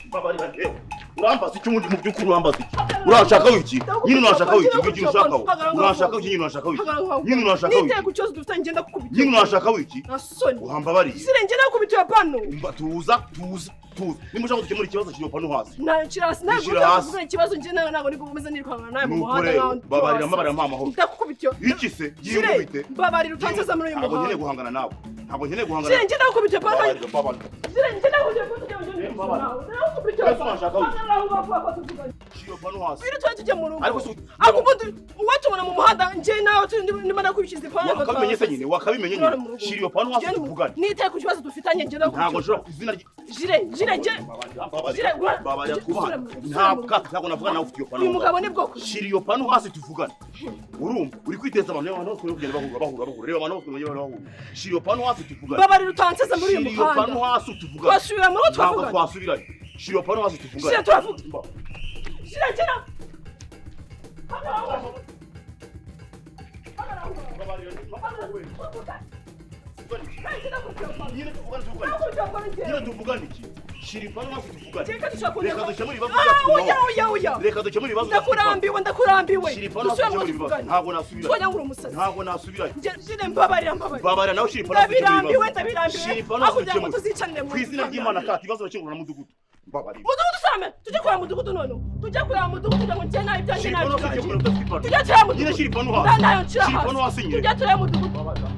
Mbabarira, njyewe urambaza iki ubundi? Mu by'ukuri urambaza iki? Urashaka wiki nyine? Urashaka wiki ngiki? Ushaka urashaka wiki nyine? Urashaka wiki nyine? Urashaka Niteye wiki ku kibazo dufitanye, ngenda kukubita. nyine? Urashaka wiki? Nta soni. Uhambabariye. Jire, ngenda kukubita iyo pano. Umva, tuza, tuza, tuza. Nimba ushaka ko dukemura ikibazo, shyira pano hasi. Nayo nshyira hasi, nawe. Shyira hasi. Kuvugana ikibazo njye nawe, ntabwo nibwo umeze nirukankana nawe mu Nuko muhanda rero nkaho ndi babarira, wasaze. mbabarira, mpa amahoro. Ndakukubita iyo. Iki se? Jire, Yinkubite. mbabarira utanseza muri uyu Ntabwo nkeneye muhanda. guhangana nawe, ntabwo nkeneye guhangana. Jire, ngenda kukubita iyo pano. Mbabarira, mbabarira. Jire, ngenda kukubita iyo pano kugira ngo ngende Mbabarira. nawe. Ndakukubita iyo Ese pano. urashaka wiki? Hagarara aho ngaho, vuba, tuvugane. Shyira pano hasi. Biri tuba tujya mu rugo. Ariko Ariko ubundi uwatubona mu muhanda njye nawe ndimo nakubishiza ipantaro. Wakabimenye se nyine? Wakabimenye Turare nyine? mu rugo. Shyira iyo pano hasi tuvugane. Nitaye ku kibazo dufitanye, ngenda Ntabwo kukubita. nshobora ku izina rye. Jire, Jire, njye Jire, Mbabarira, twubahane. usubire mu Ntabwo rugo. Ntabwo navugana nawe ufite iyo pano. Uyu mugabo ni bwoko. Shyira iyo pano hasi tuvugane. Urumva uri kwiteza abantu, abantu bose bari kugenda bahura, bahura, bahura. Reba abantu bose bagenda bahura. Shyira iyo pano hasi tuvugane. Mbabarira utanseza muri uyu Shyira iyo pano muhanda. hasi tuvugane. Twasubira mu rugo, Ntabwo twavugana. twasubirayo. Shyira iyo pano hasi tuvugane. Jire, turavuga. Mba- Jire, jira. Hagarara aho ngaho. Hagarara aho ngaho. Mbabarira, Hagarara. Tuvugane. tuvugane. Hey, ngenda kukubita iyo pano. Nyine tuvugane, tuvugane. Nakubita iyo pano njyewe. Nyine tuvugane iki? Shyira ipano hasi tuvugane. Reka dushaka kongera. Reka dukemure ibibazo Ah, byacu mu oya, mahoro. oya, oya. Reka dukemure ibibazo byacu. Ndakurambiwe, ndakurambiwe. Shyira ipano hasi Dusubire mu dukemure ibibazo. tuvugane. Ntabwo nasubirayo. Twajya ngo uri umusazi. Ntabwo nasubirayo. Njye, Jire, mbabarira, mbabarira. Babarira nawe, shyira ipano hasi dukemure Ndabirambiwe, ibibazo. ndabirambiwe. Shyira ipano hasi Aho kugira ngo dukemure. tuzicanire mu Ku izina ry'Imana kati ibibazo bakemura na mudugudu. Mbabarira. Mudugudu same, tujye kureba mudugudu none. Tujye kureba mudugudu kugira ngo njye nawe ibyanjye Shyira nawe ipano hasi ibyanjye. dukemura udafite ipano. Tujye tureba mudugudu. Nyine shyira ipano hasi. Nda nayo nshira Shyira ipano hasi. hasi nyine. Tujye tureba mudugudu. Mbabarira.